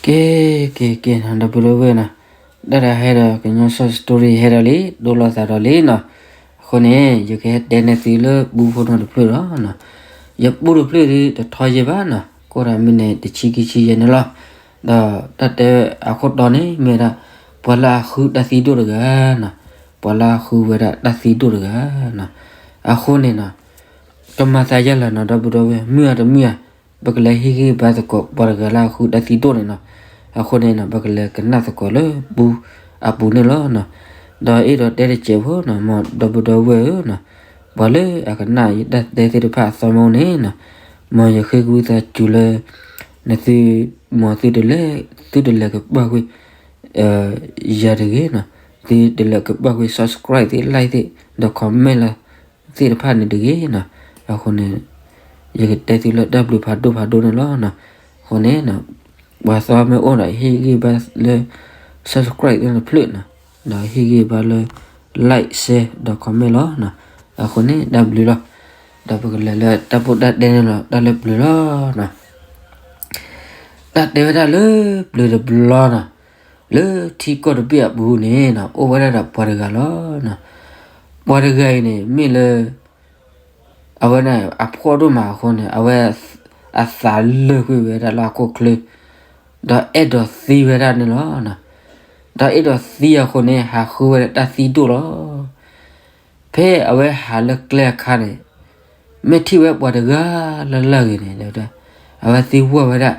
ကဲ ကဲ ကဲနီၤ ဒီပုၢ်ဒီဝဲၢ်နီၤ, ဒၣ်တၢ်ဟဲဒီးကညီ short story ဟဲဒီးလံ ဒိလီၤသးဒီးလံနီၤ, အဃိန့ၣ် ယကဟဲတဲန့ၢ်သုလၢပူဖိနီၤတဖျၢၣ်လီၤနီၤ, ယပူတဖျၢၣ်ဒ်တထီယဲၢ်ဘၣ်နီၤ, ကအိၣ်ဒီးမံးနံးတဆံခံဆံယဲၢ်န့ၣ်လီၤ, ဒီးတၢ်တဲအခိၣ်တီန့ၣ် မ့ၢ်ဝဲဒၣ်ပှၤလၢအဃုတၢ်သံဒိၣ်တဂၤနီၤ, ပှၤလၢအဃုဝဲဒၣ်တၢ်သံဒိၣ်တဂၤနီၤ, အဃိန့ၣ်နီၤ ကမၤသးယဲၢ်လၢာ်နီၤ ဒီပုၢ်ဒီဝဲၢ် မုာ်အတမုာ်ဧါ, ပကလဲၤဟ့ၣ်ဂံၢ်ဘါသကိးပှၤတဂၤလၢအဃုတၢ်သံဒိၣ်န့ၣ်နီၤ, အဃိန့ၣ်နီၤ ပကလဲၤကနၣ်သကိးလၢပူအပူၤန့ၣ်လီၤနီၤ, ဒီးအဲၣ်ဒိးတဲတစဲးဖိနီၤ မ်ဒီပုၢ်ဒီဝဲၢ်ဧၢနီၤ, ပှၤလၢအကနၣ်ယတၢ်တဲသ့ၣ်တဖၣ်အသီမ့ၢ်အိၣ်န့ၣ်နီၤ, မ်ယဃ့ကဝံသးစူၤလၢ နသု မ်သုတလဲၤ သုတလဲၤကပာ်ကွံာ် ယၤတဂ့ၤနီၤ, သုတလဲၤကပာ်ကွံာ် subscribe သ့ၣ် like သ့ၣ် ဒီး comment လၢ သ့ၣ်တဖၣ်န့ၣ်တဂ့ၤနီၤ, အဃိန့ၣ် ယကတဲသုလၢတၢ်ဘျုးဖးဒိၣ်ဖးဒိၣ်န့ၣ်လီၤနီၤ, အဃိန့ၣ် ပှၤသီမ့ၢ်အိၣ်ဒီး ဟ့ၣ်ဂံၢ်ဘါလၢ subscribe သ့ၣ်တဖျၢၣ်နီၤ, ဒီးဟ့ၣ်ဂံၢ်ဘါလၢ like share ဒီး comment လီၤနီၤ, အဃိန့ၣ် တၢ်ဘျုးလီၤ, ဒီးပကလဲၤလၢတၢ်ပိၢ်တၢ်တဲန့ၣ်လီၤ, တၢ်လၢပျၢၤလီၤနီၤ, တၢ်တဲဝဲဒၣ်လၢပျၢၤတဘျီနီၤ, လၢထံကီၢ်တဘ့ၣ်အပူၤန့ၣ်နီၤ အိၣ်ဝဲဒၣ်ဒီးပှၤတဂၤလီၤနီၤ, ပှၤတဂၤအံၤန့ၣ် မ့ၢ်လၢ အဝဲန့ၣ် အဖှီၣ်ဒိၣ်မးအဃိန့ၣ် အဝဲ အသးလၢာ်ကွံာ်ဝဲဒၣ်လၢဟီၣ်ခိၣ်ချၢ, ဒီးအဲၣ်ဒိးသံဝဲဒၣ်န့ၣ်လီၤ. ဒီးအဲၣ်ဒိးသံအဃိန့ၣ် ဟးဃုဝဲဒၣ်တၢ်သံဒိၣ်လီၤ. ဖဲအဝဲဟးလၢကျဲအခါန့ၣ် မ့ၢ်ထံၣ်ဝဲပှၤတဂၤလၢ်လၢ်ဂ့ၤန့ၣ် အဝဲသံကွၢ်ဝဲဒၣ်,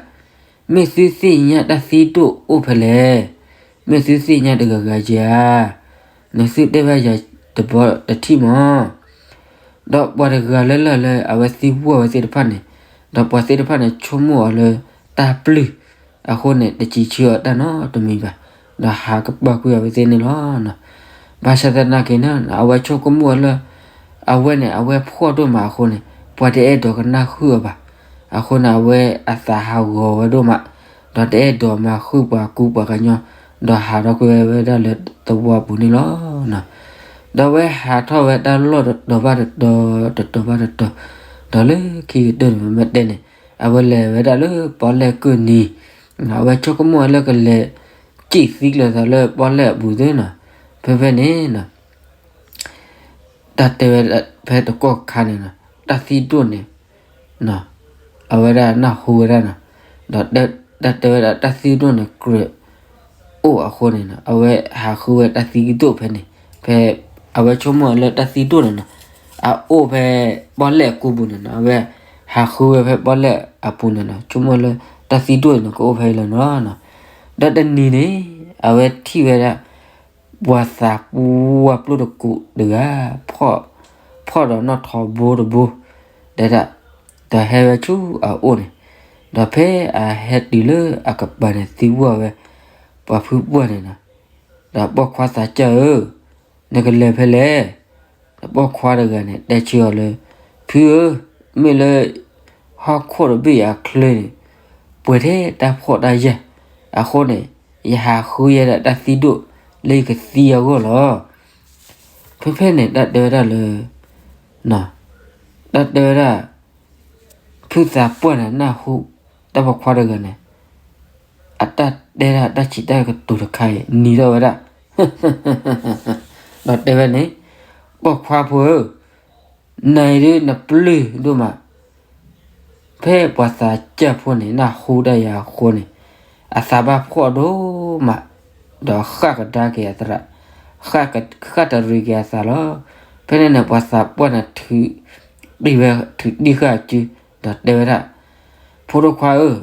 မ့ၢ်သုသ့ၣ်ညါတၢ်သံဒိၣ်အိၣ်ဖဲလဲၣ်, မ့ၢ်သုသ့ၣ်ညါတဂၤဂၤဧါ, နသုတဲဘၣ်ယၤတဘျီတထံၣ်မး. ဒီးပှၤတဂၤလၢ်လၢ်လၢအဝဲသံကွၢ်ဝဲသ့ၣ်တဖၣ်န့ၣ်, ဒီးပှၤသ့ၣ်တဖၣ်န့ၣ် ဆိကမိၣ်အီၤလၢတၢ်ပျုၢ်အဃိန့ၣ် တစံးဆၢအီၤတၢ်နီတမံၤဘၣ်, ဒီးဟးကပာ်ကွံာ်အဝဲသ့ၣ်န့ၣ်လီၤ. ဘၣ်ဆၣ်သနာ်က့န့ၣ် အဝဲဆိကမိၣ်အီၤလၢ အဝဲန့ၣ် အဝဲဖှီၣ်ဒိၣ်မးအဃိန့ၣ် ပှၤတအဲၣ်ဒိးကနၣ်ဃုာ်အီၤဘၣ်. အဃိန့ၣ် အဝဲအသးဟးဂီၤဝဲဒိၣ်မး, ဒီးတအဲၣ်ဒိးမၤဃုာ်ပှၤကူပှၤကညီ, ဒီးဟးထီၣ်ကွံာ်ဝဲဒၣ်လၢသဝီပူၤန့ၣ်လီၤ. ဒီးအဝဲဟးထီၣ်ဝဲတၢ်လီၢ်တတီၤဘၣ်တတီၤ, တတီၤဘၣ်တတီၤ, ဒီးလၢခံကတၢၢ်န့ၣ် မ့ၢ်တဲန့ၣ် အဝဲလဲၤဝဲဒၣ်လၢပီၣ်လဲၣ်ကုၢ်နံၤ, အဝဲဆိကမိၣ်ဝဲလၢကလဲၤ စံၣ်သံကျၢၤသးလၢပီၣ်လဲၣ်အပူၤသ့နီၤ, ဖဲဖဲန့ၣ် တၢ်တဲဝဲဖဲတကီၢ်ခါန့ၣ်နီၤ, တၢ်သံဒိၣ်န့ၣ် အဝဲဒၣ်နၢ်ဟူဝဲဒၣ်နီၤ, ဒီးတၢ်တဲဝဲဒၣ်တၢ်သံဒိၣ်န့ၣ်ကြၢးအိၣ်အဃိန့ၣ်နီၤ, အဝဲဟးဃုဝဲတၢ်သံဒိၣ်ဖဲန့ၣ်, ဖဲအဝဲဆိကမိၣ်လၢတၢ်သံဒိၣ်န့ၣ်နီၤ, အအိၣ်ဖဲပီၣ်လဲၣ်အကူပူၤန့ၣ်နီၤ, အဝဲဟးဃုဝဲဖဲပီၣ်လဲၣ်အပူၤန့ၣ်နီၤ, ဆိကမိၣ်လၢတၢ်သံဒိၣ်န့ၣ် ကအိၣ်ဖဲအံၤလီၤနီၤ. ဒီးတနံၤန့ၣ် အဝဲထံၣ်ဝဲဒၣ် ပှၤသးပှၢ်ပျိၢ်တကူးတဂၤ ဖှီၣ်ဒီးနီၣ်ထိးဘိတဘိ တဲဒၣ်, ဒီးဟဲဝဲဆူအအိၣ်န့ၣ်, ဒီးဖဲအဟဲတုၤလၢအကပၤန့ၣ် သံကွၢ်ဝဲ ပှၤဖုပှၢ်န့ၣ်နီၤ, ဒီးပိာ်ခွါသးစၢ်ဧၢ, နကလဲၤဖဲလဲၣ်. ဒီးပိာ်ခွါတဂၤန့ၣ် တဲဆၢအီၤလၢ ဖုဧၢ, မ့ၢ်လၢ ဟီၣ်ခိၣ်တဘ့ၣ်အချၢန့ၣ် ပှဲၤထဲတၢ်ဖှီၣ်တၢ်ယာ်, အဃိန့ၣ် ယဟးဃုယဲဒၣ်တၢ်သံဒိၣ်လၢယကသံအဂီၢ်လီၤ. ဖဲဖဲန့ၣ် တၢ်တဲဝဲဒၣ်လၢ တၢ်တဲဝဲဒၣ် ဖုသးပှၢ်န့ၣ် နၢ်ဟူ တၢ်ပိာ်ခွါတဂၤန့ၣ် အတၢ်တဲဒၣ်တၢ်စံးတၢ်ကတိၤတခါအံၤ နံၤထီၣ်ဝဲဒၣ် ဒီးတဲဝဲန့ၣ်, ပိာ်ခွါဖိဧၢ, နၤအံၤဒ်နပျုၢ်ဒိၣ်မး, ဖဲပှၤသးစၢ်ဖိန့ၣ် နၢ်ဟူတၢ်ယၤအဃိန့ၣ် အသးဘၣ်ဖှီၣ်ဒိၣ်မး, ဒီးဃၣ်ကဒါက့ၤအသရၣ်, ဃၣ်တရံးက့ၤအသးလီၤ. ဖဲန့ၣ်န့ၣ် ပှၤသးပှၢ်န့ၣ် ထုး, ထုးဒံၣ်ဃာ်အစု, ဒီးတဲဝဲဒၣ်, ဖိဒိၣ်ခွါဧၢ,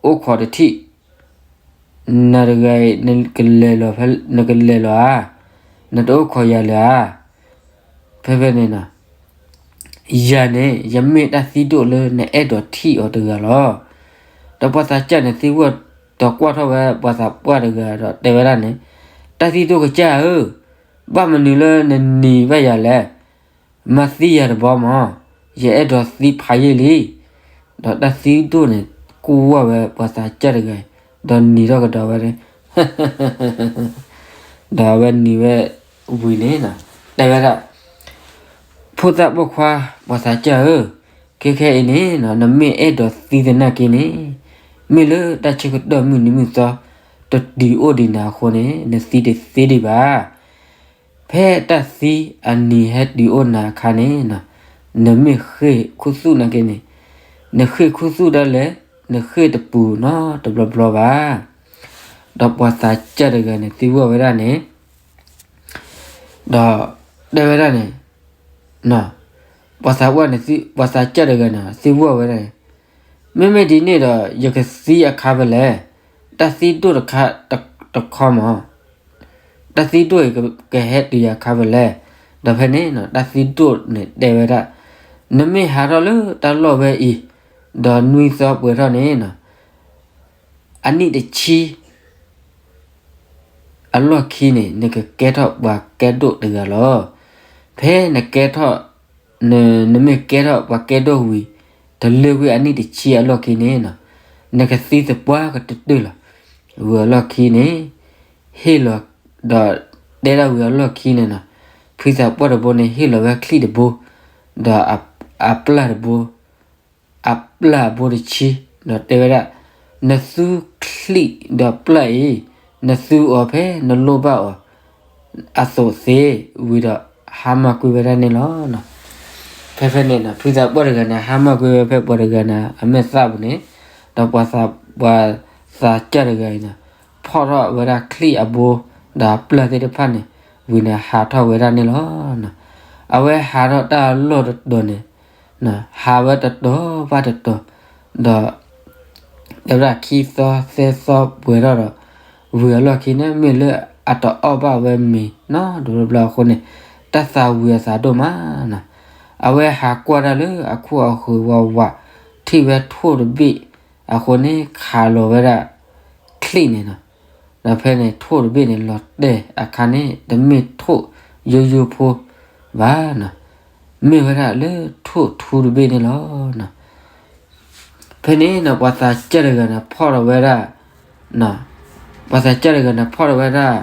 အိၣ်ခိးတထံၣ်, နၤတဂၤအံၤ နကလဲၤလီၤဧါ, နတအိၣ်ခိးယၤလၢၤဧါ. ဖဲဖဲန့ၣ် ယၤန့ၣ် ယမ့ၢ်တၢ်သံဒိၣ်လၢနအဲၣ်ဒိးထံၣ်အီၤတဂၤလီၤ. ဒီးပှၤသးစၢ်န့ၣ် သံကွၢ်ဒီးကွၢ်ထီၣ်ဝဲပှၤသးပှၢ်တဂၤဒီးတဲဝဲဒၣ်န့ၣ်, တၢ်သံဒိၣ်ကစၢ်ဧၢ, ဘၣ်မနုၤလၢနနံၤဘၣ်ယၤလဲၣ်. မၤသံယၤတဘျီမး, ယအဲၣ်ဒိးသံဖးယံာ်လံ. ဒီးတၢ်သံဒိၣ်န့ၣ် ကွၢ်ဝဲပှၤသးစၢ်တဂၤအံၤ, ဒီးနံၤထီၣ်ကဒီးဝဲန့ၣ် ဒီးအဝဲနံၤဝဲဝံၤန့ၣ် တဲဝဲဒၣ်, ဖိသၣ်ပိာ်ခွါ ပှၤသးစၢ်ဧၢ, ခဲခဲအံၤန့ၣ် နမ့ၢ်အဲၣ်ဒိးသံသနာ်က့န့ၣ်, မ့ၢ်လၢတၢ်ဆၢကတီၢ်မုၢ်နံၤမုၢ်သီ တတုၤအိၣ်ဒံးနၤအဃိန့ၣ် နသံတသ့ဒံးဘၣ်. ဖဲတၢ်သံအနံၤဟဲတုၤအိၣ်နၤအခါန့ၣ်, နမ့ၢ်ဃ့ၢ်ခူသူၣ်နာ်က့န့ၣ်, နဃ့ၢ်ခူသူၣ်ဒၣ်လဲာ်, နဃ့ၢ်တပူၤနီတဘျီဘျီဘၣ်. ဒီးပှၤသးစၢ်တဂၤန့ၣ် သံကွၢ်ဝဲဒၣ်န့ၣ်, ဒီးတဲဝဲဒၣ်န့ၣ်, ပှၤသးဝဲန့ၣ်, ပှၤသးစၢ်တဂၤန့ၣ် သံကွၢ်ဝဲဒၣ်န့ၣ်, မ့မ့ၢ်ဒ်န့ၣ်ဒီး ယကသံအခါဖဲလဲၣ်, တၢ်သံဒိၣ်တခါတခီမး, တၢ်သံဒိၣ်အံၤကဟဲတုၤယၤအခါဖဲလဲၣ်. ဒီးဖဲန့ၣ် တၢ်သံဒိၣ်န့ၣ်တဲဝဲဒၣ်, နမ့ၢ်ဟးထီၣ်လၢတၢ်လီၢ်ဝဲအံၤ, ဒီးနွံသီပှဲၤထီၣ်န့ၣ်, အနံၣ်တဆံ အလီၢ်ခံန့ၣ် နကကဲထီၣ်ပှၤကဲဒိၣ်တဂၤလီၤ. ဖဲနကဲထီၣ်, နမ့ၢ်ကဲထီၣ်ပှၤကဲဒိၣ်ဝံၤ, တလၢကွံာ်အနံၣ်တဆံအလီၢ်ခံန့ၣ်, နကသံသပှၢ်ကတၢၢ်တၢၢ်လီၤ. ဝံၤအလီၢ်ခံန့ၣ်, ဟ့ၣ်လီၤ, ဒီးတဲဒၣ်ဝံၤအလီၢ်ခံန့ၣ်, ဖုသးပှၢ်တဘိန့ၣ် ဟ့ၣ်လီၤဝဲချံၣ်တဘိ, ဒီးအပျၢ်တဘိ အပျၢ်အဘိတဆံ, ဒီးတဲဝဲဒၣ်, နသူချံၣ်ဒီးပျၢ်အံၤ, နသူအီၤဖဲနလိၣ်ဘၣ်အီၤအသိးသ့, ဝံၤဒီးဟါမၢ်ကွံာ်ဝဲဒၣ်န့ၣ်လီၤ. ဖဲဖဲန့ၣ် ဖုသးပှၢ်တဂၤန့ၣ် ဟါမၢ်ကွံာ်ဝဲဖဲပှၤတဂၤန့ၣ် အမဲာ်သၣ်ပူၤန့ၣ်, ဒီးပှၤသးစၢ်တဂၤအံၤန့ၣ် ဖီၣ်ထီၣ်ဝဲဒၣ်ချံၣ်အဘိ, ဒီးအပျၢ်သ့ၣ်တဖၣ်န့ၣ်, ဝံၤန့ၣ်ဟးထီၣ်ဝဲဒၣ်န့ၣ်လီၤ. အဝဲဟးထီၣ်တၢ်လီၢ်တတီၤန့ၣ်, ဟးဝဲတတီၤဘၣ်တတီၤ, ဒီး တဲဝဲဒၣ်ခံသီသၢသီပှဲၤထီၣ်ဒီး, ဝံၤအလီၢ်ခံန့ၣ် မ့ၢ်လၢအတအီၣ်ဘၣ်ဝဲမ့ၤနီတဘျီဘျီအဃိန့ၣ်, တၢ်သးဝံၤအသးဒိၣ်မး, အဝဲဟးကွၢ်တၢ်လၢအခိၣ်အဃၢၤဝးဝး, ထံၣ်ဝဲထိၣ်တဘ့ၣ်အဃိန့ၣ် ခးလီၤဝဲဒၣ်ချံၣ်န့ၣ်လီၤ. ဒီးဖဲန့ၣ်ထိၣ်တဘ့ၣ်န့ၣ် လီၤတဲာ်အခါန့ၣ် တမ့ၢ်ထိၣ်ယိယိဖိဘၣ်, မ့ၢ်ဝဲဒၣ်လၢထိၣ်ထူတဘ့ၣ်န့ၣ်လီၤ. ဖဲန့ၣ် ပှၤသးစၢ်တဂၤန့ၣ် ဖီၣ်ထီၣ်ဝဲဒၣ်, ပှၤသးစၢ်တဂၤန့ၣ် ဖီၣ်ထီၣ်ဝဲဒၣ်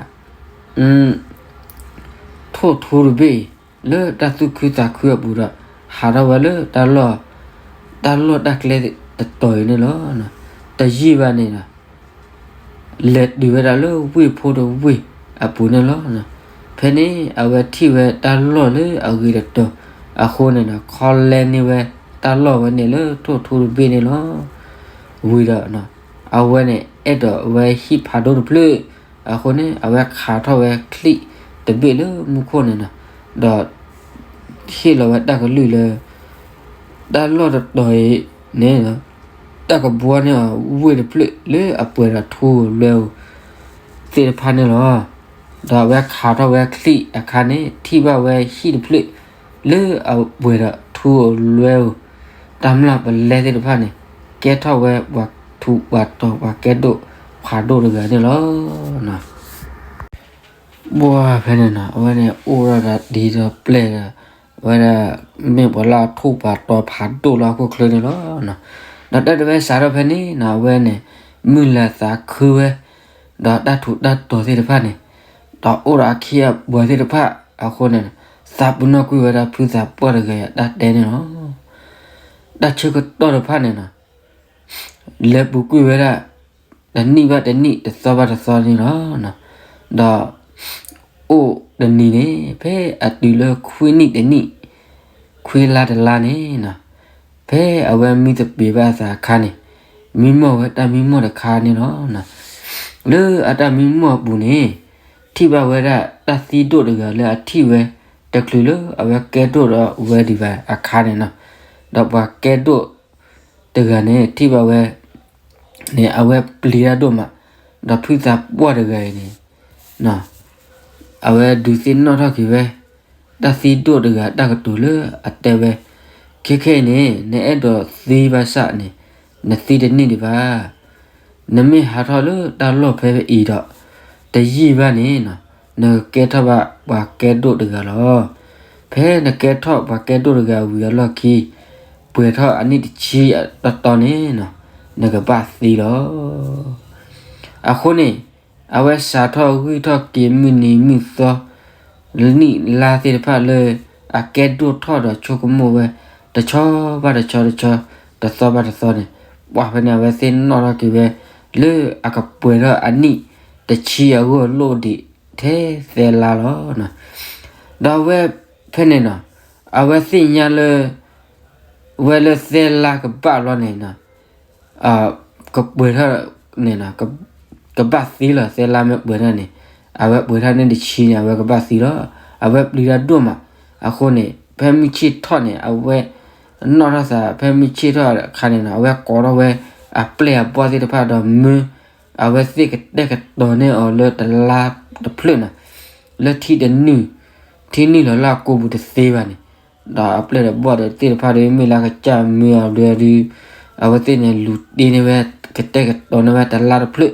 ထိၣ်ထူတဘ့ၣ်အံၤ လၢတၢ်သူၣ်ခုသးခုအပူၤဒီး ဟးထီၣ်ဝဲလၢ တၢ်လီၢ်တၢ်ကျဲတတီၤအံၤန့ၣ်လီၤ. တယံာ်ဘၣ်န့ၣ် လဲၤတုၤဝဲဒၣ်လၢဝ့ၢ်ဖိတဝ့ၢ်အပူၤန့ၣ်လီၤ. ဖဲန့ၣ် အဝဲထံၣ်ဝဲတၢ်လီၢ်လၢအဂ့ၤတတီၤအဃိန့ၣ် ခီလဲန့ၢ်ဝဲတၢ်လီၢ်ဝဲန့ၣ်လၢထိၣ်ထူတဘ့ၣ်န့ၣ်လီၤ. ဝံၤဒီး အဝဲန့ၣ် အဲၣ်ဒိးဝဲဟံၣ်ဖးဒိၣ်တဖျၢၣ်အဃိန့ၣ် အဝဲခးထီၣ်ဝဲချံၣ်တဘ့ၣ်လၢမူခိၣ်န့ၣ်လီၤ. ဒီး ဟ့ၣ်လီၤဝဲတၢ်ကလုၢ်လၢ တၢ်လီၢ်တတီၤအံၤန့ၣ် တၢ်ကဘှီန့ၢ်အီၤဝ့ၢ်တဖျၢၣ်လၢအပှဲၤဒီးထူဧိၤလွဲဧိၤသ့ၣ်တဖၣ်န့ၣ်လီၤ. ဒီးအဝဲခးထီၣ်ဝဲချံၣ်အခါန့ၣ် ထံၣ်ဘၣ်ဝဲဟံၣ်တဖျၢၣ် လၢအပှဲၤဒီးထူဧိၤလွဲဧိၤ တၢ်မျၢ်ပလဲသ့ၣ်တဖၣ်န့ၣ် ကဲထီၣ်ဝဲပှၤထူးပှၤတီၤ ပှၤကဲဒိၣ်ဖးဒိၣ်တဂၤန့ၣ်လီၤ. ဘၣ်ဖဲန့ၣ် အဝဲန့ၣ်အိၣ်ထီၣ်ဒီးဒ်ဒီးပျဲၢ်ဒီး အဝဲဒၣ် မ့ၢ်ပှၤလၢအထူးပှၤတီၤဖးဒိၣ်လၢဟီၣ်ခိၣ်ချၢန့ၣ်လီၤ. ဒီးတၢ်တဝဲစးထီၣ်ဖဲန့ၣ် အဝဲန့ၣ် မုၢ်လၢ်သးခုဝဲ ဒီးတၢ်ထူးတၢ်တီၤသ့ၣ်တဖၣ်န့ၣ် ဒီးအိၣ်ဒီးအခ့အပှၤသ့ၣ်တဖၣ်အဃိန့ၣ် သးပ့ၤနီၣ်ကွံာ်ဝဲဒၣ်ဖုသးပှၢ်တဂၤအတၢ်တဲန့ၣ်လီၤ. တၢ်ဆၢကတီၢ်တဖၣ်န့ၣ် လဲၤပူၤကွံာ်ဝဲဒၣ် တနံၣ်ဘၣ်တနံၣ် တသီဘၣ်တသီန့ၣ်လီၤ. ဒီး အိၣ်တနံၤန့ၣ် ဖဲအတုၤလၢခွံနံၣ်တနံၣ် ခွံလါတလါန့ၣ် ဖဲအဝဲမံသပ့ၤဘၣ်အသးအခါန့ၣ် မံမီၢ်ဝဲတၢ်မံမီၢ်တခါန့ၣ်လီၤ. လၢအတၢ်မံမီၢ်အပူၤန့ၣ် ထံၣ်ဘၣ်ဝဲဒၣ်တၢ်သံဒိၣ်တဂၤလၢအထံၣ်ဝဲ တချုးလၢအဝဲကဲဒိၣ်ဒီးဝဲဒံးဘၣ်အခါန့ၣ်လီၤ. ဒီးပှၤကဲဒိၣ်တဂၤန့ၣ် ထံၣ်ဘၣ်ဝဲန့ၣ် အဝဲပျံၤတၢ်ဒိၣ်မး, ဒီးဖုသးပှၢ်တဂၤအံၤန့ၣ် အဝဲဒုးသ့ၣ်နီၣ်ထီၣ်က့ၤဝဲ တၢ်သံဒိၣ်တဂၤတၢ်ကတိၤလၢအတဲဝဲ, ခဲခဲအံၤန့ၣ် နအဲၣ်ဒိးသံဘၣ်ဆၣ်န့ၣ် နသံတန့ၢ်ဒံးဘၣ်. နမ့ၢ်ဟးထီၣ်လၢတၢ်လီၢ်ဖဲအံၤဒီး တယံာ်ဘၣ်န့ၣ် နကကဲထီၣ်ဘၣ်ပှၤကဲဒိၣ်တဂၤလီၤ. ဖဲနကဲထီၣ်ပှၤကဲဒိၣ်တဂၤဝံၤအလီၢ်ခံ ပှဲၤထီၣ်အနံၣ်တဆံတီတီန့ၣ် နကဘၣ်သံလီၤ. အဃိန့ၣ် အဝဲစးထီၣ်ဂံၢ်ထီၣ်က့ၤမုၢ်နံၤမုၢ်သီ နံၣ်လါသ့ၣ်တဖၣ်လၢ အကဲဒိၣ်ထီၣ်ဒီးဆိကမိၣ်ဝဲ တဆီဘၣ်တဆီတဆီ တသီဘၣ်တသီန့ၣ် အဝဲသ့ၣ်ပှၢ်ဖဲန့ၣ် အဝဲသ့ၣ်နီၣ်ထီၣ်က့ၤဝဲ လၢအကပှဲၤထီၣ်အနံၣ်တဆံအဂီၢ်လိၣ်ဒံးထဲသဲလါလီၤ. ဒီးအဝဲဖဲန့ၣ်နီၤ အဝဲသ့ၣ်ညါလၢ ဝဲလၢသဲလါကဘၣ်ဘျီန့ၣ်နီၤ ကပှဲၤထီၣ်န့ၣ်နီၤ ကဘၣ်သံလီၤ သဲလါမ့ၢ်ပှဲၤထီၣ်န့ၣ် အဝဲပှဲၤထီၣ်န့ၢ်တဆံန့ၣ် အဝဲကဘၣ်သံလီၤ. အဝဲပျံၤတၢ်ဒိၣ်မး အဃိန့ၣ် ဖဲမုၢ်ဆ့ၣ်ထီၣ်န့ၣ် အဝဲ နီၣ်ထီၣ်သး ဖဲမုၢ်ဆ့ၣ်ထီၣ်အခါန့ၣ်နီၤ အဝဲကိးထီၣ်ဝဲ အပျဲၢ်အဘီၣ်သ့ၣ်တဖၣ်ဒီးမၢ အဝဲသ့ၣ်ကတဲာ်ကတီၤန့ၢ်အီၤလၢတလါတဖျၢၣ်နီၤ လၢထံတနုာ် ထံနုာ်လီၤလၢအကိာ်ပူၤတသ့ဘၣ်န့ၣ် ဒီးအပျဲၢ်ဒီးဘီၣ်ဒီးသ့ၣ်တဖၣ်ဒီး မ့ၢ်လၢကစၢ်မၢအီၤဒီး အဝဲသ့ၣ်န့ၣ် လူၤတ့န့ၢ်ဝဲ ကတဲာ်ကတီၤန့ၢ်ဝဲတလါတဖျၢၣ်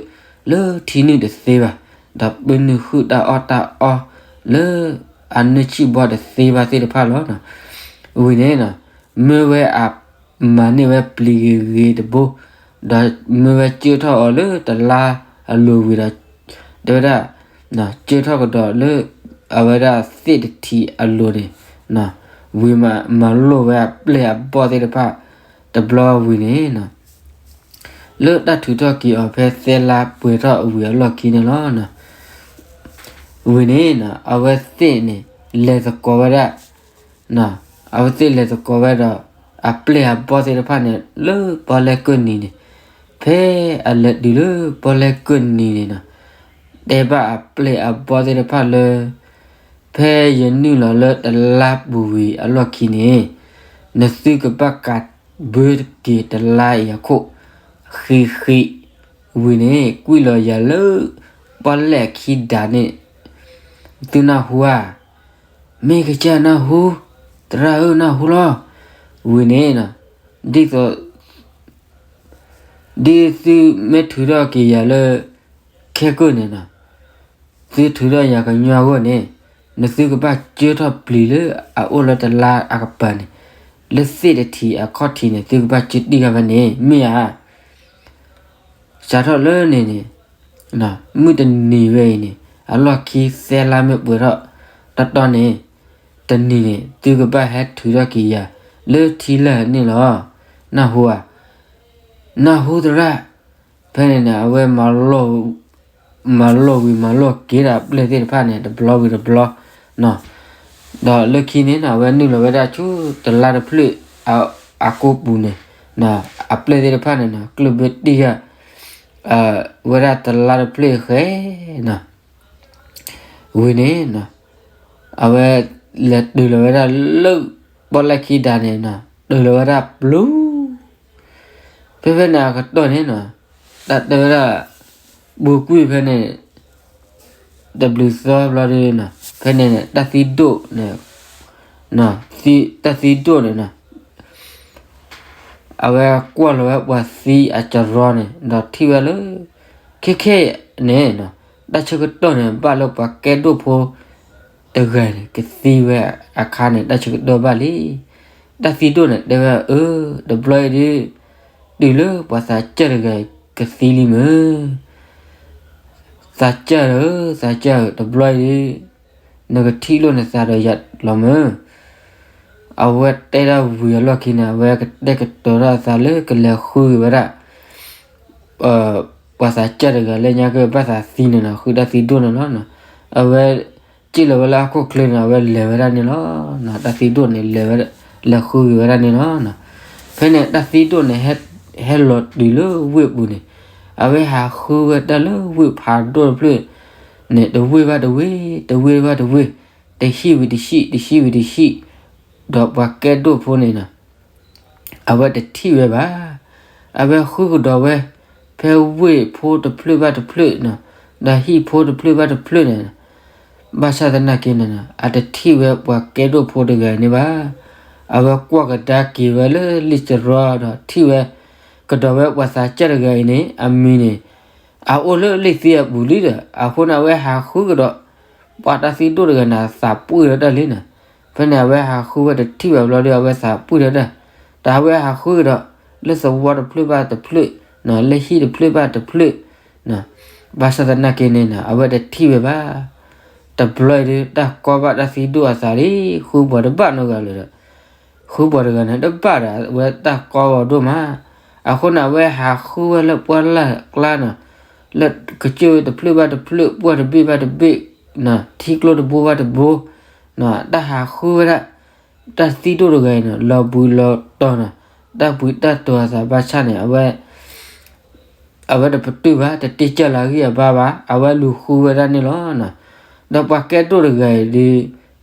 လၢထံနုာ်တသ့ဘၣ်, ဒီးပၢနုာ်ဃုာ်တၢ်အီၣ်တၢ်အီ လၢအနၢဆံၣ်ဘီတသ့ဘၣ်သ့ၣ်တဖၣ်လီၤ. ဝံၤန့ၣ်နီၤ မၢဝဲအ မၤန့ၢ်ဝဲပျံၤဂ့ၤဂ့ၤတဘိ, ဒီးမၢဝဲကၢထီၣ်အီၤလၢတလါအလိၤဝံၤဒီး တဲဝဲဒၣ် ကၢထီၣ်ကဒီးလၢ အဝဲဒၣ်သ့ၣ်တထံးအလိၤန့ၣ် ဝံၤမၤလိာ်ဝဲအပျဲၢ်အဘီၣ်သ့ၣ်တဖၣ် တဘျီဝံၤန့ၣ် လၢတၢ်ထုးထီၣ်က့ၤအီၤဖဲသဲလါပှဲၤထီၣ်ဝံၤအလီၢ်ခံန့ၣ်လီၤ. ဝံၤန့ၣ် အဝဲသ့ၣ်န့ၣ် လဲၤသကိးဝဲဒၣ် အဝဲသ့ၣ်လဲၤသကိးဝဲဒီး အပျဲၢ်အဘီၣ်သ့ၣ်တဖၣ်န့ၣ် လၢပီၣ်လဲၣ်ကၢၢ်နံၤန့ၣ်, ဖဲအလဲၤတုၤလၢပီၣ်လဲၣ်ကၢၢ်နံၤန့ၣ်နီၤ, တဲဘၣ်အပျဲၢ်အဘီၣ်သ့ၣ်တဖၣ်လၢ ဖဲယနုာ်လီၤလၢတလါပူၤဝံၤအလီၢ်ခံန့ၣ်, နသုကဘၣ်ကးဘၢက့ၤတလါအံၤအခိၣ် ဃံးဃံး, ဝံၤန့ၣ် ကွံာ်လီၤယၤလၢ ပီၣ်လဲၣ်အခံဒၣ်န့ၣ် သုနၢ်ဟူဧါ, မ့ၢ်ကစၢ်နၢ်ဟူ, သရၣ်ဧၢနၢ်ဟူလီၤ. ဝံၤန့ၣ် ဒ်သိး ဒ်သုမ့ၢ်ထုးထီၣ်က့ၤယၤလၢ ခဲကိာ်န့ၣ်နီၤ, သုထုးထီၣ်ယၤကညီအဂီၢ်န့ၣ်, နသုကဘၣ်ကၢထီၣ်ပျံၤလၢအအိၣ်လၢတလါအကပၤန့ၣ်, လၢသ့ၣ်တထံးအခီၣ်ထံးန့ၣ် သုကဘၣ်ကၢတံၢ်ဃာ်ဖဲန့ၣ် မ့ၢ်ဧါ. စးထီၣ်လၢန့ၣ်န့ၣ် မုၢ်တနံၤဝဲအံၤန့ၣ် အလီၢ်ခံသဲလါမ့ၢ်ပှဲၤထီၣ်တီတီန့ၣ်, တနံၤန့ၣ် သုကဘၣ်ဟဲထုးထီၣ်က့ၤယၤ လၢထံလၢ်န့ၣ်လီၤ. နၢ်ဟူဧါ, နၢ်ဟူသရၣ်. ဖဲန့ၣ်န့ၣ် အဝဲ မၤလိာ်ဝံၤမၤလိာ်က့ၤဒီးအပျဲၢ်သ့ၣ်တဖၣ်န့ၣ် တဘျီဝံၤတဘျီနီၤ, ဒီးလၢခံန့ၣ်နီၤ အဝဲနုာ်လီၤဝဲဒၣ်ဆူတလါတဖျၢၣ် အကိာ်ပူၤန့ၣ်, အပျဲၢ်သ့ၣ်တဖၣ်န့ၣ်နီၤ ကျၢၢ်ဘၢတံၢ်ဃာ် ဝဲဒၣ်တလါတဖျၢၣ်ဃဲနီၤ, ဝံၤန့ၣ်နီၤ အဝဲလဲၤတုၤလီၤဝဲဒၣ်လၢ ပီၣ်လဲၣ်ခံဒၣ်န့ၣ်နီၤ တုၤလီၤဝဲဒၣ်ပျူၤ ဖဲဖဲန့ၣ်အကတီၢ်န့ၣ်နီၤ တၢ်တဲဝဲဒၣ် ပူၤကွံာ်ဖဲန့ၣ် တဘျုးသီဘျီဒီးနီၤ ဖဲန့ၣ်န့ၣ် တၢ်သံဒိၣ်န့ၣ် တၢ်သံဒိၣ်န့ၣ်နီၤ အဝဲကွၢ်လီၤဝဲပှၤသံအစရီန့ၣ် ဒီးထံၣ်ဝဲလၢ ခဲခဲန့ၣ်နီၤ တၢ်ဆၢကတီၢ်န့ၣ် ဘၣ်လၢပှၤကဲဒိၣ်ဖိတဂၤန့ၣ် ကသံဝဲအခါန့ၣ် တၢ်ဆၢကတီၢ်ဘၣ်လံ. တၢ်သံဒိၣ်န့ၣ် တဲဝဲ အၢ တဘျီအံၤဒုး တုၤလၢပှၤသးစၢ်တဂၤကသံလံမ့ၢ် သးစၢ်ဧၢ, သးစၢ်ဧၢ, တဘျီအံၤဒုး နကထံၣ်လိာ်နသးဒီးယၤလီၤမ့ၢ်. အဝဲတဲဒၣ်ဝံၤအလီၢ်ခံန့ၣ် အဝဲကတဲာ်ကတီၤထီၣ်အသးလၢကလဲၤဃုက့ၤဝဲဒၣ် ပှၤသးစၢ်တဂၤလၢညါက့ၤဘၣ်သးသံန့ၣ်နီၤ ဃုတၢ်သံဒိၣ်န့ၣ်လီၤ. အဝဲ စံၣ်လီၤဝဲလၢဟီၣ်ခိၣ်ချၢန့ၣ် အဝဲလဲၤဝဲဒၣ်န့ၣ်လီၤ. တၢ်သံဒိၣ်န့ၣ် လဲၤဝဲ လဲၤဃုက့ၤဝဲဒၣ်န့ၣ်လီၤ. ဖဲန့ၣ်တၢ်သံဒိၣ်န့ၣ် ဟဲလီၤတုၤလၢဝ့ၢ်ပူၤန့ၣ် အဝဲဟးဃုဝဲတၢ်လၢဝ့ၢ်ဖးဒိၣ်တဖျၢၣ်န့ၣ် တဝ့ၢ်ဘၣ်တဝ့ၢ် တဝ့ၢ်ဘၣ်တဝ့ၢ် တဟံၣ်ဝံၤတဟံၣ် တဟံၣ်ဝံၤတဟံၣ် ဒီးပှၤကဲဒိၣ်ဖိန့ၣ်နီၤ အဝဲတထံၣ်ဝဲဘၣ်. အဝဲဃုကဒီးဝဲ ဖဲဝ့ၢ်ဖိတဖျၢၣ်ဘၣ်တဖျၢၣ်နီၤ ဒီးဟံၣ်ဖိတဖျၢၣ်ဘၣ်တဖျၢၣ်န့ၣ် ဘၣ်ဆၣ်သနာ်က့န့ၣ်နီၤ အတထံၣ်ဝဲပှၤကဲဒိၣ်ဖိတဂၤန့ၣ်ဘၣ်. အဝဲကွၢ်ကဒါက့ၤဝဲလၢလံာ်စရီဒီးထံၣ်ဝဲ ကဒီးဝဲပှၤသးစၢ်တဂၤအံၤန့ၣ် အမံၤန့ၣ် အအိၣ်လၢလံာ်သံအပူၤလံဒီး အဃိန့ၣ် အဝဲဟးဃုကဒီး ပှၤတၢ်သံဒိၣ်တဂၤန့ၣ် အသးပှံၢ်ဒီးတၢ်လံနီၤ. ဖဲန့ၣ် အဝဲဟးဃုဝဲတထံၣ်ဘၣ်ဘျီဒီး အဝဲသးပှံၢ်ဒီးတၢ် တၢ်အဝဲဟးဃုကဒီး လၢသဝီတဖျၢၣ်ဘၣ်တဖျၢၣ်နီၤ လၢဟံၣ်တဖျၢၣ်ဘၣ်တဖျၢၣ်နီၤ ဘၣ်ဆၣ်သနာ်က့န့ၣ်နီၤ အဝဲတထံၣ်ဝဲဘၣ်. တဘျီအံၤဒီး တၢ်ကီဘၣ်တၢ်သံဒိၣ်အသးလံ ဃုပှၤတဘၣ်နီတဂၤလၢၤဒီး ဃုပှၤတဂၤန့ၣ်တဘၣ်ဒီး အဝဲတၢ်ကီဝဲဒိၣ်မး အဃိန့ၣ် အဝဲဟးဃုဝဲလၢပှၢ်လၢ်ကျါနီၤ, လၢကစၢၢ်တဖျၢၣ်ဘၣ်တဖျၢၣ် ပှၢ်တဘ့ၣ်ဘၣ်တဘ့ၣ်, ထံကျိတဘိဘၣ်တဘိ, တၢ်ဟးဃုဝဲဒၣ်, တၢ်သံဒိၣ်တဂၤအံၤနီၤ လီၤဘှံးလီၤတီၤနီၤ, တၢ်ဘှံးတၢ်တီၤအသးဘၣ်ဆၣ်န့ၣ် အဝဲ အဝဲတပတုာ်ဘၣ် တတ့ၢ်ကၢ်လီၤအဂံၢ်အဘါဘၣ်, အဝဲလူၤဃုဝဲဒၣ်န့ၣ်လီၤ. ဒီးပှၤကဲဒိၣ်တဂၤအံၤဒီး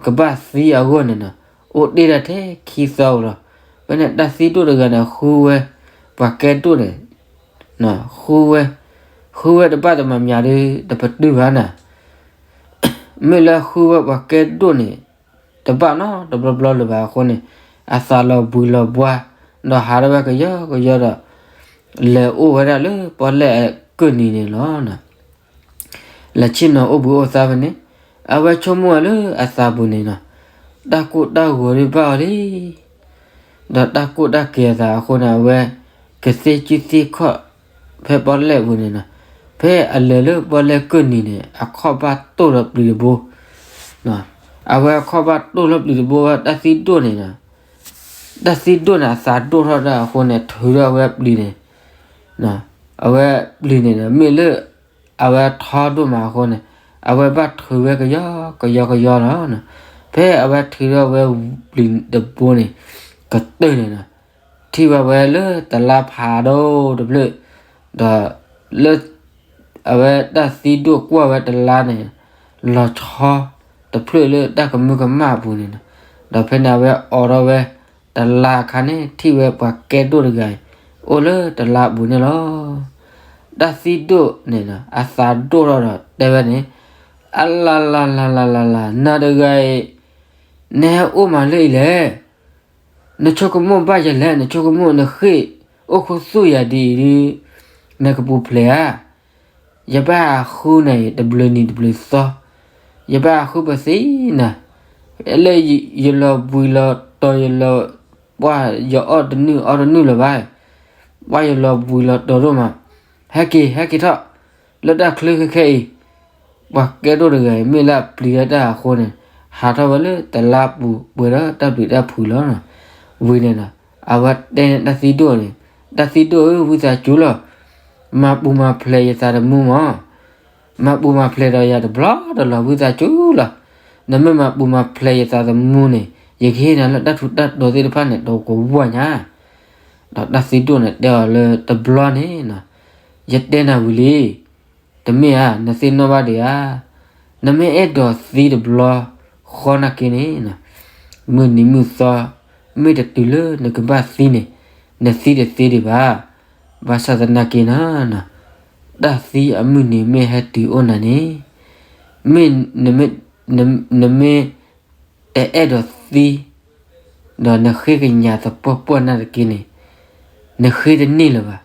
ကဘၣ်သံအဂီၢ်န့ၣ်နီၤ, အိၣ်တ့ၢ်ဒၣ်ထဲခံသီဧိၤလီၤ. ဖဲန့ၣ်တၢ်သံဒိၣ်တဂၤန့ၣ် ဃုဝဲ, ပှၤကဲဒိၣ်န့ၣ် ဃုဝဲ, ဃုဝဲတဘၣ်တမၤမၠးဒီး တပတုာ်ဘၣ်နၤ, မ့ၢ်လၢဃုဝဲပှၤကဲဒိၣ်န့ၣ် တဘၣ်နီတဘျီဘျီလၢၤဘၣ်အဃိန့ၣ်, အသးလီၤဘှံးလီၤဘှါ, ဒီးဟးထီၣ်ဝဲကယီကယီဒီး လဲၤအိၣ်ဝဲဒၣ်လၢပီၣ်လဲၣ်အကၢၢ်နံၤန့ၣ်လီၤ. လဲၤဆ့ၣ်နီၤအိၣ်ဘှံးအိၣ်သါဖဲန့ၣ်, အဝဲဆိကမိၣ်ဝဲလၢအသးပူၤန့ၣ်နီၤ, တၢ်ကိၢ်တၢ်ဂီၤဒုးဘၣ်အီၤလံ ဒီးတၢ်ကိၢ်တၢ်ကဲၤအသးအဃိန့ၣ် အဝဲကသ့စုသ့ခီၣ်ဖဲပီၣ်လဲၣ်ပူၤန့ၣ်နီၤ, ဖဲအလဲၤလၢပီၣ်လဲၣ်ကၢၢ်နံၤန့ၣ် အခီၣ်ဘၣ်တိၢ်လီၤပျံၤတဘိ, အဝဲအခီၣ်ဘၣ်တိၢ်လီၤပျံၤတဘိ တၢ်သံဒိၣ်န့ၣ်နီၤ, တၢ်သံဒိၣ်န့ၣ် အသးဒိၣ်ထီၣ်ဒၣ်အဃိန့ၣ် ထုးထီၣ်ဝဲပျံၤန့ၣ်, အဝဲပျံၤန့ၣ်ဒီး မ့ၢ်လၢအဝဲထီဒိၣ်မးအဃိန့ၣ်, အဝဲဘၣ်ထုးဝဲကယီကယီကယီလီၤ. ဖဲအဝဲထုးထီၣ်ဝဲပျံၤတဘိန့ၣ် ကတၢၢ်န့ၣ်နီၤ, ထံၣ်ဘၣ်ဝဲလၢတလါဖးဒိၣ်တဖျၢၣ်, ဒီးလၢ အဝဲတၢ်သံဒိၣ်ကွၢ်ဝဲတလါန့ၣ် လီၤဆီတဖျၢၣ်လၢတၢ်ကမၢကမၣ်အပူၤန့ၣ်နီၤ, ဒီးဖဲန့ၣ်အဝဲအိးထီၣ်ဝဲတလါအခါန့ၣ် ထံၣ်ဝဲပှၤကဲဒိၣ်တဂၤအံၤ အိၣ်လၢတလါပူၤန့ၣ်လီၤ. တၢ်သံဒိၣ်န့ၣ်နီၤ အသးဒိၣ်ထီၣ်ဒီးတဲဝဲန့ၣ်, အလၤလၤလၤလၤလၤလၤ နၤတဂၤအံၤ နဟဲအိၣ်မးလၢအံၤလဲၣ်. နဆိကမိၣ်ဘၣ်ယလဲၣ်, နဆိကမိၣ်နဃ့ၢ်အိၣ်ခူသူၣ်ယၤဒ်အံၤဒ်, နကပူၤဖျဲးဧါ. ယဘၣ်ဟးဃုနၤအံၤ တဘျုးနံၤတဘျုးသီ, ယဘၣ်ဟးဃုပသံနၤ, လၢယလီၤဘှံးလီၤတီၤ ယလီၤ, ပှၢ်ယအီၣ်တနုာ်အီတနုာ်လၢၤဘၣ်, ပှၢ်ယလီၤဘှံးလီၤတီၤဒိၣ်မး, ဟဲက့ၤ ဟဲက့ၤထီၣ် လၢတၢ်ချၢခဲခဲအံၤ ပှၤကဲဒိၣ်တဂၤအံၤ မ့ၢ်လၢအပျံၤဝဲတၢ်အဃိန့ၣ်, ဟးထီၣ်ဝဲလၢတလါပူၤ ပှဲၤဒီးတၢ်ပျံၤတၢ်ဖုးလီၤ. ဝံၤန့ၣ်ဒီး အဝဲတဲန့ၢ်တၢ်သံဒိၣ်န့ၣ်, တၢ်သံဒိၣ်ဧၢ ဝံသးစူၤလီၤ, မၤပူၤမၤဖျဲးယသးသမူမး, မၤပူၤမၤဖျဲးဒီးယၤတဘျီတလီၤ ဝံသးစူၤလီၤ. နမ့ၢ်မၤပူၤမၤဖျဲးယသးသမူန့ၣ် ယကဟ့ၣ်နၤလၢတၢ်ထူးတၢ်တီၤသ့ၣ်တဖၣ်န့ၣ် ဒီးကဝီၤညါ ဒီးတၢ်သံဒိၣ်န့ၣ်တဲအီၤလၢတဘျီန့ၣ်, ယတဲနၤဝံၤလံ, တမ့ၢ်ဧါ, နသ့ၣ်နီၣ်ဘၣ်ဒံးဧါ. နမ့ၢ်အဲၣ်ဒိးသံတဘျီဃီနာ်က့န့ၣ်, မုၢ်နံၤမုၢ်သီ မ့ၢ်တတုၤလၢနကဘၣ်သံန့ၣ်, နသံတသ့ဒံးဘၣ်. ဘၣ်ဆၣ်သနာ်က့န့ၣ်, တၢ်သံအမုၢ်နံၤမ့ၢ်ဟဲတုၤအိၣ်နၤန့ၣ်, မ့ၢ်, နမ့ၢ် တအဲၣ်ဒိးသံ, ဒီးနဃ့ကညးသပှၢ်ပှၢ်နာ်သက့န့ၣ်, နဃ့တန့ၢ်လၢၤဘၣ်.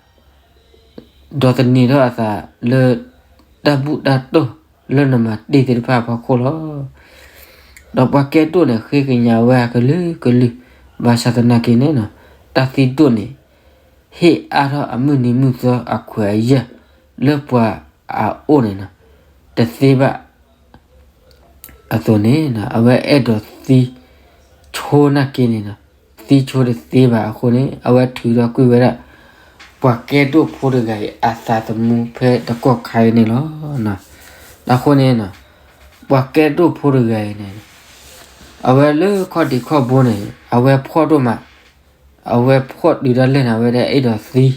ဒီးသန့ၤထီၣ်အသးလၢတၢ်ဘူၣ်တၢ်တီၢ်လၢနမၤတ့ၢ်သ့ၣ်တဖၣ်အဖီခိၣ်လီၤ. ဒီးပှၤကဲဒိၣ်န့ၣ် ဃ့ကညးဝဲအကလုာ်ကလုာ်, ဘၣ်ဆၣ်သနာ်က့န့ၣ်, တၢ်သံဒိၣ်န့ၣ် ဟ့ၣ်အါထီၣ်အမုၢ်နံၤမုၢ်သီအခွဲးအယာ်လၢပှၤအအိၣ်န့ၣ်, တသ့ဘၣ် အသိးန့ၣ်, အဝဲအဲၣ်ဒိးသံဆိနာ်က့န့ၣ်, သံဆိတသ့ဘၣ်အဃိန့ၣ် အဝဲထုးထီၣ်ကွံာ်ဝဲဒၣ် ပှၤကဲဒိၣ်ဖိတဂၤအံၤအသးသမူဖဲတကီၢ်ခါအံၤန့ၣ်လီၤ. အဃိန့ၣ်, ပှၤကဲဒိၣ်ဖိတဂၤအံၤန့ၣ်, အဝဲလၢခီၣ်ဒံးခီၣ်ဘိန့ၣ် အဝဲဖှီၣ်ဒိၣ်မး, အဝဲဖှီၣ်တုၤဒၣ်လဲာ်န့ၣ်အဝဲဒၣ်အဲၣ်ဒိး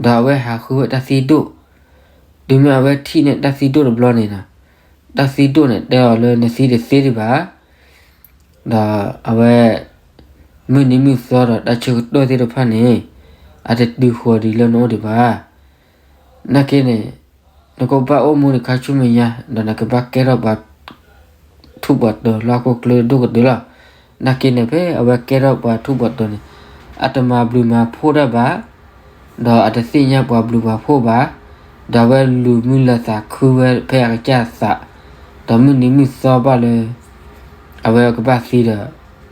သံ ဒီးအဝဲဟးဃုဝဲတၢ်သံဒိၣ်, တုၤမ့ၢ်အဝဲထံၣ်န့ၢ်တၢ်သံဒိၣ်တဘျီန့ၣ်, တၢ်သံဒိၣ်န့ၣ်တဲအီၤလၢနသံတသ့ဒံးဘၣ်, ဒီးအဝဲ မုၢ်နံၤမုၢ်သီဒီးတၢ်ဆၢကတီၢ်သ့ၣ်တဖၣ်န့ၣ် အတတုၤဃီၤဒံးလၢနအိၣ်ဒံးဘၣ်. နာ်က့န့ၣ် နကဘၣ်အိၣ်မူဒံးခါဆူမဲာ်ညါ ဒီးနကဘၣ်ကဲထီၣ်ပှၤ ထူးပှၤတီၤလၢဟီၣ်ခိၣ်ချၢဒိၣ်ကတၢၢ်လီၤ. နာ်က့န့ၣ် ဖဲအဝဲကဲထီၣ်ပှၤထူးပှၤတီၤန့ၣ် အတမၤဘျုးမၤဖှိၣ်တၢ်ဘၣ်, ဒီးအတသ့ၣ်ညါပှၤဘျုးပှၤဖှိၣ်ဘၣ်, ဒီးအဝဲလူၤမုၢ်လၢသးခုဝဲဖဲအကစၢ်အသး, ဒီးမုၢ်နံၤမုၢ်သီဘၣ်လၢ အဝဲကဘၣ်သံဒီး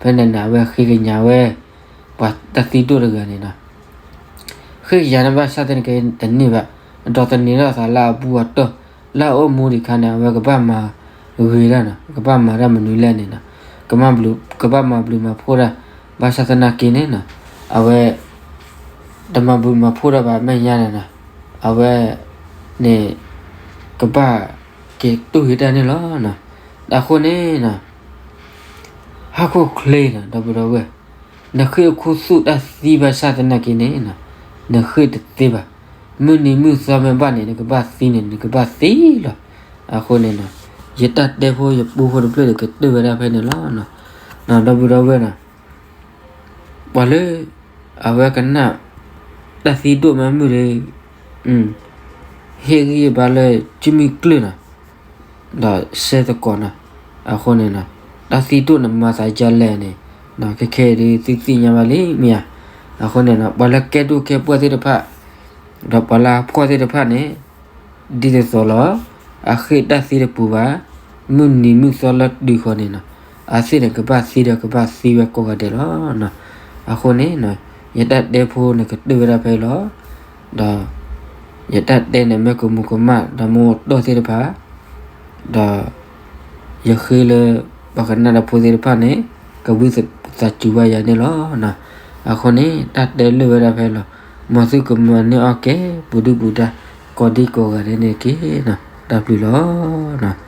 ဖဲန့ၣ်န့ၣ် အဝဲဃ့ကညးဝဲ ပှၤတၢ်သံဒိၣ်တဂၤန့ၣ်လီၤ. ဃ့ကညးန့ၣ်ဘၣ်ဆၣ်သနာ်က့တန့ၢ်ဘၣ်, ဒီးသန့ၤထီၣ်အသးလၢအဘူၣ်အတီၢ် လၢအအိၣ်မူဒံးခါန့ၣ် အဝဲကဘၣ်မၤဂ့ၤတၢ်န့ၣ်, ကဘၣ်မၤတၢ်မနုၤလဲၣ်န့ၣ်, ကဘၣ်မၤဘျုးမၤဖှိၣ်တၢ်, ဘၣ်ဆၣ်သနာ်က့န့ၣ် အဝဲ တမၤဘျုးမၤဖှိၣ်ဒီးဘၣ်အမဲာ်ညါန့ၣ်နီၤ, အဝဲန့ၣ် ကဘၣ်က့ၤတူၢ်ဟံးတၢ်န့ၣ်လီၤ. အဃိန့ၣ်နီၤ ဟီၣ်ခိၣ်ချ့နီၤ ဒီပုၢ်ဒီဝဲၢ်, နဃ့ၢ်အခိၣ်သူၣ်တၢ်သံဘၣ်ဆၣ်သနာ်က့န့ၣ်နီၤ, နဃ့ၢ်တသ့ဘၣ်. မုၢ်နံၤမုၢ်သီမ့ၢ်ဘၣ်န့ၣ် နကဘၣ်သံန့ၣ် နကဘၣ်သံလီၤ. အဃိန့ၣ်နီၤ ယတၢ်တဲဖိယပူဖိတဖျၢၣ်ဒီးကတၢၢ်ဝဲဒၣ်ဖဲန့ၣ်လီၤ. ဒီပုၢ်ဒီဝဲၢ်နီၤ ပှၤလၢ အဝဲကနၣ် တၢ်သံဒိၣ်မးမုၢ်လၢ ဟ့ၣ်ဂံၢ်ဘါလၢ ကမံၣ်ကျၢၢ်နီၤ, ဒီးစဲသကိးနီၤ, အဃိန့ၣ်နီၤ တၢ်သံဒိၣ်န့ၣ်မၤသးဒ်လဲၣ်န့ၣ် ခဲခဲအံၤဒုးသုသ့ၣ်ညါဘၣ်လံမ့ၢ်ဧါ. အဃိန့ၣ်နီၤ ပှၤလၢကဲဒိၣ်ကဲပှၢ်သ့ၣ်တဖၣ် ဒီးပှၤလၢအဖှီၣ်သ့ၣ်တဖၣ်န့ၣ် ဒ်သိးသိးလီၤ. အဃ့ၢ်တၢ်သံတပူၤဘၣ်, မုၢ်နံၤမုၢ်သီလၢတုၤဃီၤန့ၣ်နီၤ အသ့ၣ်န့ၣ်ကဘၣ်သံဒီးကဘၣ်သံဝဲကိးဂၤဒဲးလီၤ. အဃိန့ၣ် ယတၢ်တဲဖိန့ၣ်ကတၢၢ်ဝဲဒၣ်ဖဲအံၤလီၤ. ဒီး ယတၢ်တဲန့ၣ်မ့ၢ်ကမူၤကမၣ်ဒီးမူၤတီၢ်သ့ၣ်တဖၣ် ဒီး ယဃ့လၢ ပှၤကနၣ်တၢ်ဖိသ့ၣ်တဖၣ်န့ၣ် ကဝံသးစူၤဘၣ်ယၤန့ၣ်လီၤ. အဃိန့ၣ် တၢ်တဲလၢာ်ဝဲဒၣ်ဖဲအံၤလီၤ. မ်သုကမၤန့ၢ်အီၣ်ကဲ ပူၤဒုၣ်ပူၤဒါ ကိးဒံကိးဂၤဒဲးန့ၣ်တက့ၢ်. တၢ်ဘျုးလီၤ.